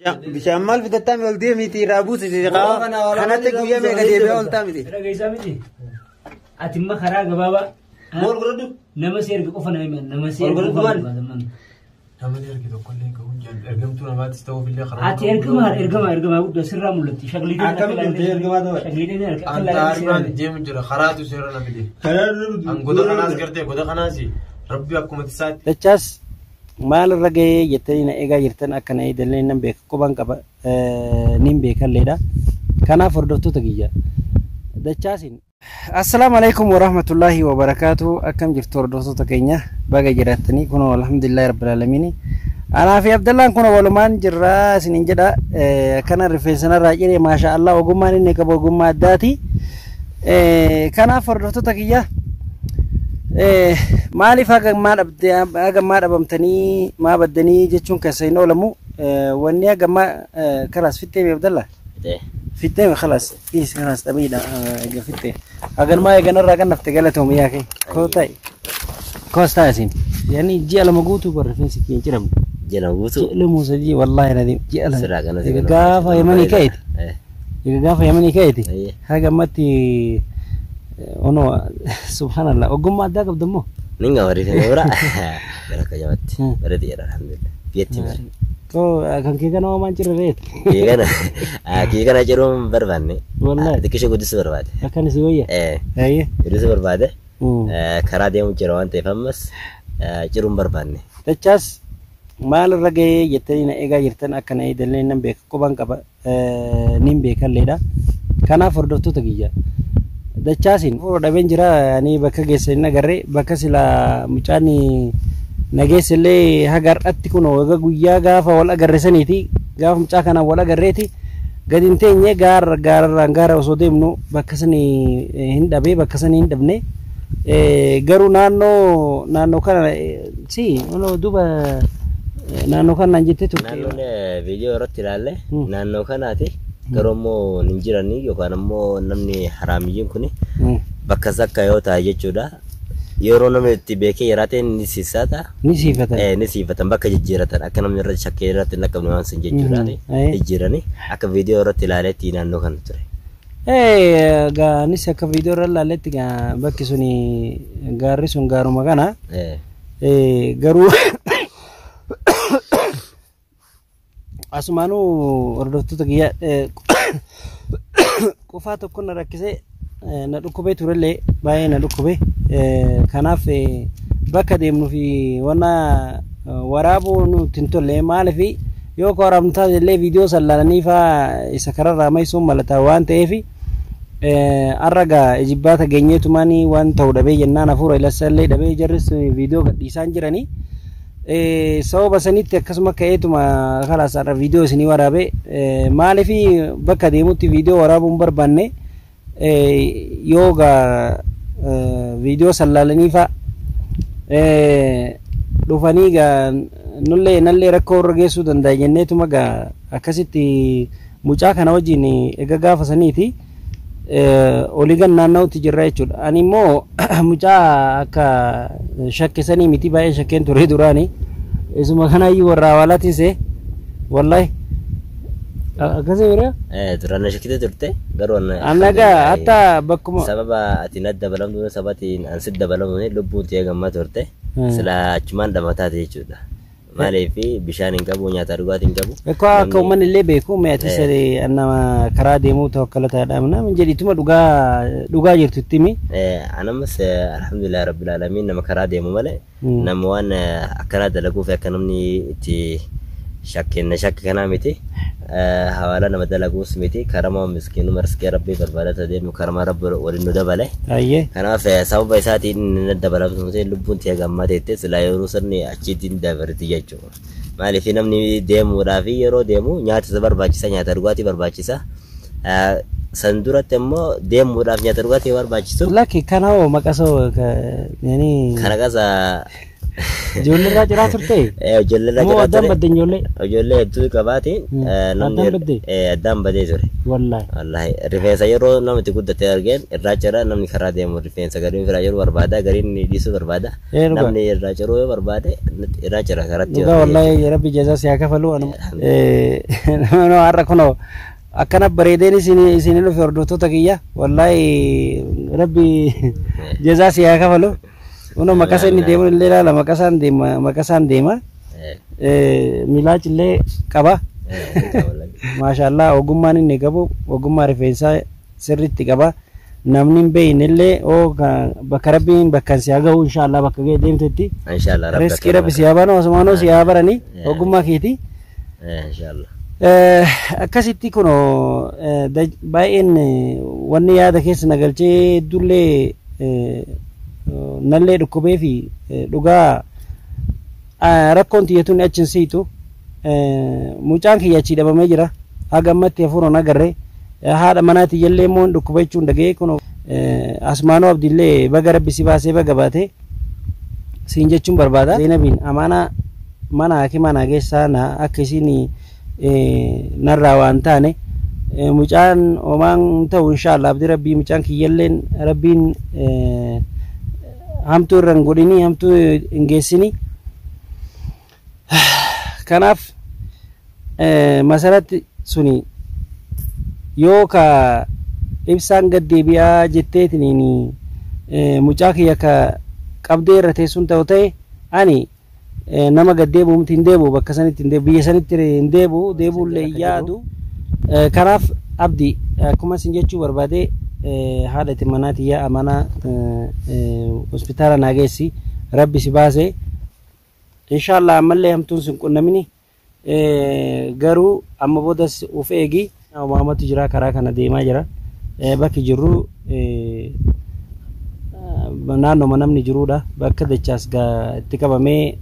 Bishaan maal fidattaa ol deemiti irraa buusisi kanatti guyyaa meeqa deebi'aa ooltaa miti. Dhageessaa miti. Ati imma karaa gabaabaa. Mool godhadhu. Nama si erge qofa nama himan. Nama si erge qofa nama himan. Namni erge tokkollee hin qabu ergamtuu namaatis ta'uuf illee karaa. Ati ergamaa ergamaa ergamaa guddaa sirraa mul'atti. Shagliitiin Akkamitti dhuftee ergamaa ta'e? Shagliitiin akka Antaarmaan deemu jira karaatu seera na fide. Karaa An goda kanaas gartee goda kanaas rabbi akkuma isaatti. Dachaas maalirra gahee jettanii na eegaa jirtan akka na eegallee nan beeka quban qaba nin beekalleedha. Kanaaf hordoftoota kiyya. Dachaasiin. Assalaamu alaikum warahmatullaahi wabarakaatu. Akkam jirtu hordoftoota keenya baga jiraattanii kunoo alhamdulillahi rabbil aalamiin. Anaa fi Abdallaan kun walumaan jirra isiniin jedha. Akkana rifeensa narraa ciree maasha Allah ogummaan inni qabu ogummaa addaati. Kanaaf hordoftoota kiyya. Maaliif haga ammaa dhabamtanii maa baddanii jechuun keessa hin oolamu. Wanni haga ammaa kalaas fixxee Abdalla. Fixxee kalaas dhiis kalaas dhabiidha egaa fixxee. Haganmaa eeganarraa kan nafte galatoomi yaa kee. Koo ta'i. Koos ta'a isin. Yani ji'a 2 guutuu bar rifeensi kiyya hin ciramne. Ji'a 2 guutuu? Ji'a 2 3 wallaahi nadiim ji'a 2. Sirraa kanatti Egaa gaafa Yemanii ka'eeti. Egaa gaafa Yemanii ka'eeti. Haga ammatti onoo subhanallah ogummaa addaa qabda immoo. Nin qaba rifeensa bira. Gara akka jabatti. Bareedu jedha alhamdulillah. Biyyatti bare. Koo kan kee kana homaan cirre reet. Kee kana ciruu hin barbaanne. Wallaahi. Xiqqishee guddisuu barbaade. Akkan si wayya. Guddisuu barbaade. Karaa deemu jira waan ta'eef ammas ciruu hin barbaanne. Dachaas maalirra gahee jettanii na eegaa jirtan akka na eegallee nan beeka quban qaba nin beekalleedha. Kanaaf hordoftoota kiyya. Dachaasiin fuula dhabeen jira ani bakka geesse hin agarre bakka sila mucaan na geesse illee haga har'atti kun egaa guyyaa gaafa wal agarre saniiti gaafa mucaa kanaan wal agarreeti gadi hin teenye gaara gaararraan gaara osoo deemnu bakka sanii hin dhabee bakka sanii hin dhabne garuu naannoo naannoo kana si duuba naannoo kana naan jettee turte. Naannoon viidiyoo irratti ilaalle naannoo kanaati. Garuu immoo hin jiranii yookaan immoo namni haraamiyyiin kun bakka sakka yoo taa'e jechuudha. Yeroo namni itti beekee jiraate ni siisata. Ni siifatan. Ni siifatan bakka jijjiiratan akka namni irratti shakkee irratti hin dhaqqabne waan sun jechuudha. Jijjiiranii akka viidiyoo irratti ilaaletti naannoo kana ture. Egaa anis akka viidiyoo irra ilaaletti bakki suni gaarri sun gaaruma kana. Garuu asumaanuu hordoftoota kiyya qofaa tokko na rakkisee na dhukkubee turellee baay'ee na dhukkube. Kanaaf bakka deemnuu fi wanna waraabuu nutti hin tolle maaliif yoo ka waraabnu taate illee viidiyoo san laalanii faa isa kararraa maysuun malata waan ta'eef har'a gaa ijibbaata geenyeetumaan waan ta'u dhabee jennaan hafuura ilassa illee dhabee jarris viidiyoo gadhiisaan jiranii. Sababa sanitti akkasuma ka'eetuma kalaas har'a viidiyoo isinii waraabe maaliif bakka deemutti viidiyoo waraabuu hin barbaanne yoo gaa viidiyoo san laalanii fa'a dhufanii gaa nullee nallee rakkoo irra geessuu danda'a jenneetuma gaa akkasitti mucaa kana wajjin egaa gaafa saniiti olii gan naanna'utti jirra jechuudha. Ani immoo mucaa akka shakkisanii miti baay'ee shakkeen ture duraani. Isuma kanaayyuu warra awaalaatiin see wallahi akkasii bira. Duraan na shakkite turte garuu Anna gaa hatta bakkuma. Sababa ati na dabalamtu sababa ati an si dabalamu lubbuun ta'ee gammaa turte sila achumaan dhamataate jechuudha. Maaliif bishaan hin qabu nyaata dhugaatii hin qabu. Akka akka uummanni illee beeku mee ati siree nama karaa deemuu tawakkalataadha nama jedhituma dhugaa dhugaa jirtu itti himi. Anammas alhamdulillah rabbil alamin nama karaa deemu malee nama waan akkanaa dalaguu fi akka namni itti shakkeen shakke kanaa miti. Hawaala nama dalaguus miti karama miskiinuma riskee rabbii barbaadata deemu karama rabbi waliin nu dabale. Kanaaf sababa isaatiin na dabalamtu lubbuun ta'e gammaa teette silaa yeroo sirni achiitiin dabarti jechuudha. Maaliif namni deemuudhaaf yeroo deemu nyaata isa barbaachisa nyaata dhugaatii barbaachisa. San duratti immoo deemuudhaaf nyaata dhugaatii barbaachisu. Lakki kana hoo maqasoo yani. Kana qasa Ijoollee irraa ciraa turte? Ijoollee irraa Moo ciraa addaan ture. badde ijoollee? Ijoollee hedduu qabaati. Namni Addaan badde? Addaan badee ture. Wallaahi. Wallaahi rifeensa yeroo namni itti guddate argeen irraa cira namni karaa deemu rifeensa gariin firaa yeroo barbaada gariin ni dhiisuu barbaada. Dhugaa. Namni irraa ciruu yoo barbaade irraa cira karatti. Dhugaa wallaahi rabbi jazaa si haa kafalu. Anuma har'a kunoo akkana bareedeen isin dhufe hordoftoota kiyya wallaahi rabbi jazaa si haa kafalu. Kunoo maqasa inni deemu illee ilaala maqasaan deema maqasaan deema. Milaaj illee qaba. Maashaallah ogummaan inni qabu ogummaa rifeensaa sirriitti qaba. Namni hin beekne illee oo bakka rabbiin bakka si haa gahu inshaallah bakka ga'e deemtetti. Inshallah rabbi. Riskii rabbi si haa banu asumaanoo si haa barani ogummaa keeti. Inshallah. Akkasitti kunoo baay'een wanni yaada keessa na galchee heddullee nallee dhukkubee fi dhugaa rakkoon tiyyatuun achi hin siitu. Mucaan kiyya achii dhabamee jira. Haga ammatti hafuura agarree haadha manaa tiyyallee immoo dhukkuba jechuun dhaga'ee kunoo Asmaanoo Abdiillee baga rabbi si baasee baga baatee siin jechuun barbaada. Zeenabiin amaanaa mana hakimaa naa geessaa na akka isiin narraa waan taane mucaan homaan ta'u inshaallah abdii rabbii mucaan kiyyalleen rabbiin hamtuu irra hin godhini hamtuu hin geessini. Kanaaf masaratti suni yoo ka ibsaan gad deebi'aa jetteetiniin mucaa kiyya ka qabdee irra teessuun ta'u ta'e ani nama gad deebi'u miti hin deebi'u bakka sanitti hin deebi'u biyya sanitti hin deebi'u deebi'ullee hin yaadu. Kanaaf abdi akkuma isin jechuu barbaade haadha itti manaa tiyya amanaa hospitaala naa geessi rabbi si baase inshaallah ammallee hamtuun sin qunnamini garuu amma boodas of eegi. Uumamatu jira karaa kana deemaa jira. Bakki jirru naannoma namni jirudha. Bakka dachaas itti qabamee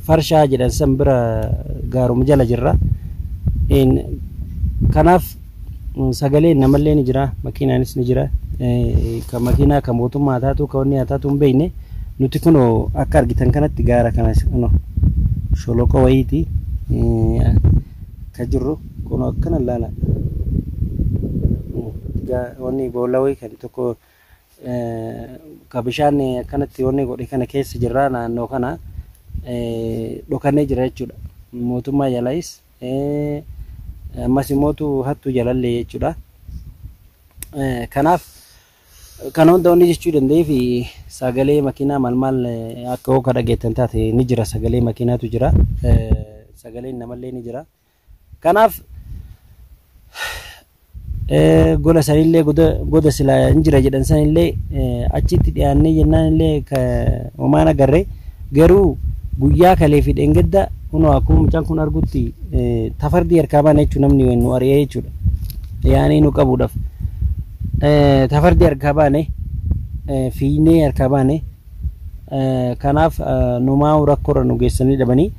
farshaa jedhan san bira gaaruma jala jirra. Kanaaf sagaleen namallee ni jira makiinaanis ni jira. Kan makiinaa kan mootummaa taatu kan wanni haa taatu hin beekne nuti kunoo akka argitan kanatti gaara kana kunoo sholoqa wayiiti kan jirru kunoo akkana ilaala. Wanni boolla wayii kan tokko ka bishaan akkanatti wanni godhe kana keessa jirra naannoo kana dhokannee jira jechuudha. Mootummaa jalaayis ammas immoo hattuu jalallee jechuudha. Kanaaf kan hunda wanni jechuu danda'ee fi sagalee makiinaa maal maal akka hooka dhageettan taate ni jira sagalee makiinaatu jira. Sagaleen namallee ni jira. Kanaaf gola sanillee goda silaa hin jira jedhan sanillee achitti dhiyaannee jennaan illee homaan agarre garuu guyyaa kalee fi dheengadda kunoo akkuma mucaan kun argutti tafardii harkaa baana jechuun namni nu ari'ee jechuudha. Yaanii nu qabuudhaaf. Tafardii harkaa baane fiignee harkaa baane kanaaf numaa rakkoorra nu geessanii dhabanii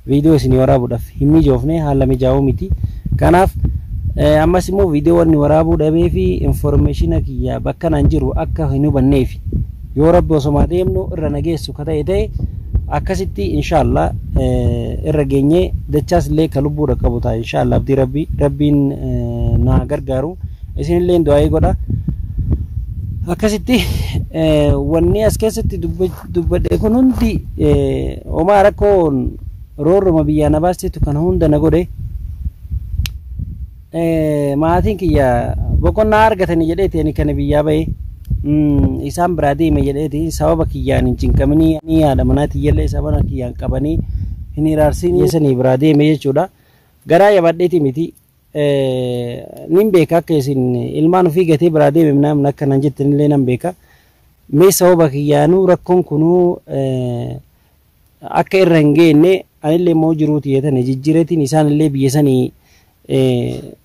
viidiyoo isinii waraabuudhaaf hin mijoofne haala mijaa'uu miti. Kanaaf ammas immoo viidiyoo wanni waraabuu dhabee fi informeeshina kiyya bakka naan jiru akka hin hubanneef yoo rabbi osomaa deemnu irra nageessu ka ta'e ta'e akkasitti inshaallah irra geenyee dachaas illee ka lubbuudha qabu ta'a inshaallah abdii rabbi rabbiin naa gargaaru isinillee du'aayii godha. Akkasitti wanni as keessatti dubbadhe kun hundi homaa rakkoon roorruma biyyaa na baasteetu kan hunda na godhe. Maatiin kiyya boqonnaa argatanii jedheeti ani kana biyyaa bahe isaan biraa deeme jedheeti sababa kiyyaan hin cinqaminii haadha manaa tiyyallee sababa kiyyaan qabanii hin hiraarsin sanii biraa deeme jechuudha. Garaa yaabadheeti miti nin beeka akka isin ilmaan ofii gatee biraa deeme namni akkanaan jettanillee nan beeka. Mee sababa kiyyaanuu rakkoon kunuu akka irra hin geenye anillee immoo jiruu tiyyatanii jijjiireetiin isaanillee biyya sanii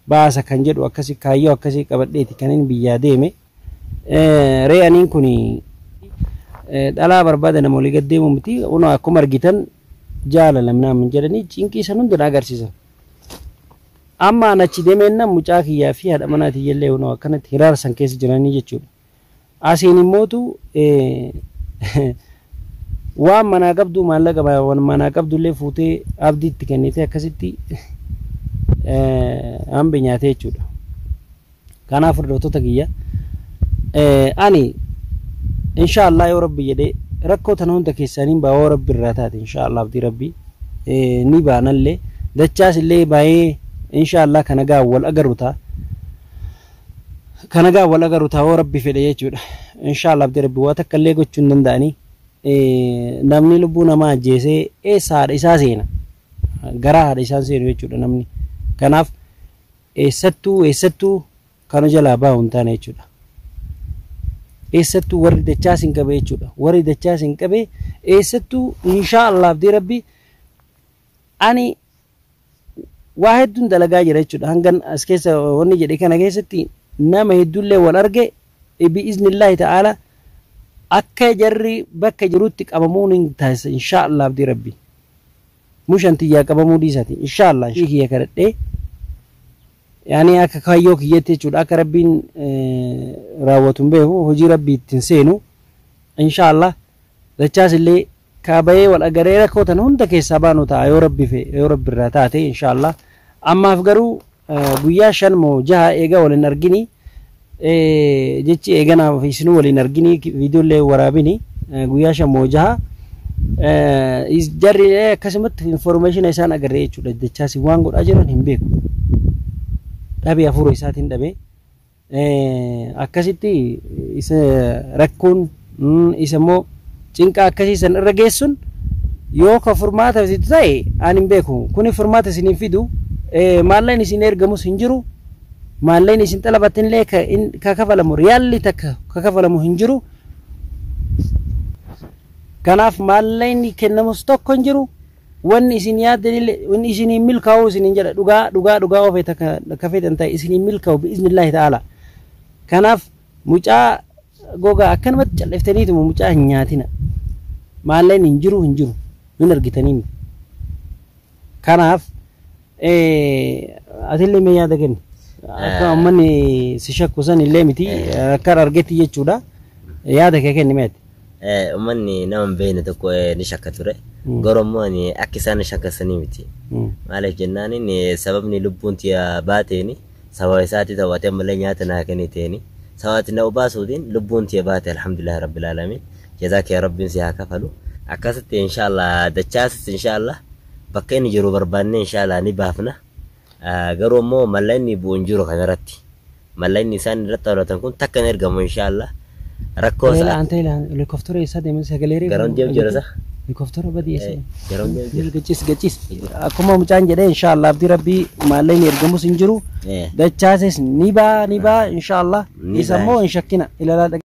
baasa kan jedhu akkasii kaayyoo akkasii qabadheeti kan inni biyyaa deeme. Re'aniin kun dhalaa barbaada nama olii gad deemu miti. Kunoo akkuma argitan jaalala naam jedhanii cinqii san hunda na agarsiisan. Amma an achi deemeenna mucaa kiyyaa fi haadha manaa tiyyallee kunoo akkanatti hiraarsan keessa jiranii jechuudha. Asiin immootu Waan manaa qabdu maallaqa waan manaa qabdullee fuutee abdiitti kennitee akkasitti hambi nyaatee jechuudha. Kanaaf hordoftoota kiyya ani inshaallah yoo rabbi jedhee rakkoo tana hunda keessaniin baa yoo rabbi irraa taate inshaallah abdii rabbi ni baanallee dachaas illee baay'ee inshaallah kana gaa wal agarru ta'a. Kana gaa wal agarru ta'a yoo rabbi fedhe jechuudha. Inshaallah abdii rabbi waa takka illee gochuu hin danda'anii namni lubbuu namaa ajjeesee eessa haadha isaa seena garaa haadha isaan seenu jechuudha namni. Kanaaf eessattuu kanu jalaa bahu hin taane jechuudha. Eessattuu warri dachaas hin qabe jechuudha. Warri dachaas hin qabe eessattuu inshaallah abdii rabbi ani waa hedduun dalagaa jira jechuudha. Hangan as keessa wanni jedhe kana keessatti nama hedduullee wal arge bi'iznillaahi ta'ala akka jarri bakka jirutti qabamuun hin taasisa inshaallah abdii rabbi. Mushan tiyyaa qabamuu dhiisati inshaallah kiyya kadhadhee yaani akka kaayyoo kiyyeetti jechuudha akka rabbiin raawwatu hin beeku hojii rabbii ittiin seenu inshaallah dachaas illee kaabayee wal agaree rakkoo tana hunda keessaa baanu ta'a yoo rabbi yoo rabbi irraa taate inshaallah. Ammaaf garuu guyyaa 5 moo 6 eega waliin argini jechi eeganaaf isinuu waliin argini viidiyoolee waraabini guyyaa 5 moo 6 jarri akkasumatti information isaan agarree jechuudha. Dachaas waan godhaa jiran hin beeku. Dhabee hafuura isaatiin dhabee akkasitti isa rakkoon isa immoo cinqaa akkasii san irra geessuun yoo ka furmaata isitti ta'e ani hin beeku. Kuni furmaata isiniin fidu maallaqni isin ergamus hin jiru. Maallaqni isin xalabattinillee ka kafalamu riyaalli takka ka kafalamu hin jiru. Kanaaf maallaqni kennamus tokko hin jiru. Wanni isin yaaddanillee wanni isiniin milkaa'u isiniin jedha dhugaa dhugaa dhugaa ofee takka ka feetan ta'e isiniin milkaa'u bi'iznillaahi ta'ala. Kanaaf mucaa gogaa akkanumatti calleeftaniituma mucaa hin nyaatina. Maallaqni hin jiru hin jiru hin argitanii. Kanaaf atillee mee yaada kenni. Akka uummanni si shakku san illee miti akka argetti jechuudha. Yaada kee kenni meeti. Uummanni nama hin beekne tokko ni shakka ture. Garuu immoo ani akka isaan shakkasanii miti. Maaliif jennaan sababni lubbuun tiyya baateeni sababa isaatti ta'u ammallee nyaata naa kenniteeni sababa na obaasuutiin lubbuun tiyya baate alhamdulillahi rabbil alamin. Jazaa kee rabbiin si haa kafalu. Akkasitti inshaallah dachaasis inshaallah bakka inni jiru barbaanne inshaallah ni baafna. Garuu immoo mallaqni bu'u hin jiru kanarratti. Mallaqni isaan irratti hawwatan kun takka hin ergamu inshaallah. Rakkoo isaa. Anta ilaan helikooftera eessa deeman sagalee reefu. Garoon deemu jira isa. Helikooftera badii eessa. Garoon deemu jira. Gachiis gachiis. Akkuma mucaan jedhee inshaallah abdii rabbii maallaqni ergamus hin jiru. Dachaasis ni baa inshaallah. Isa immoo hin shakkina ilaalaa.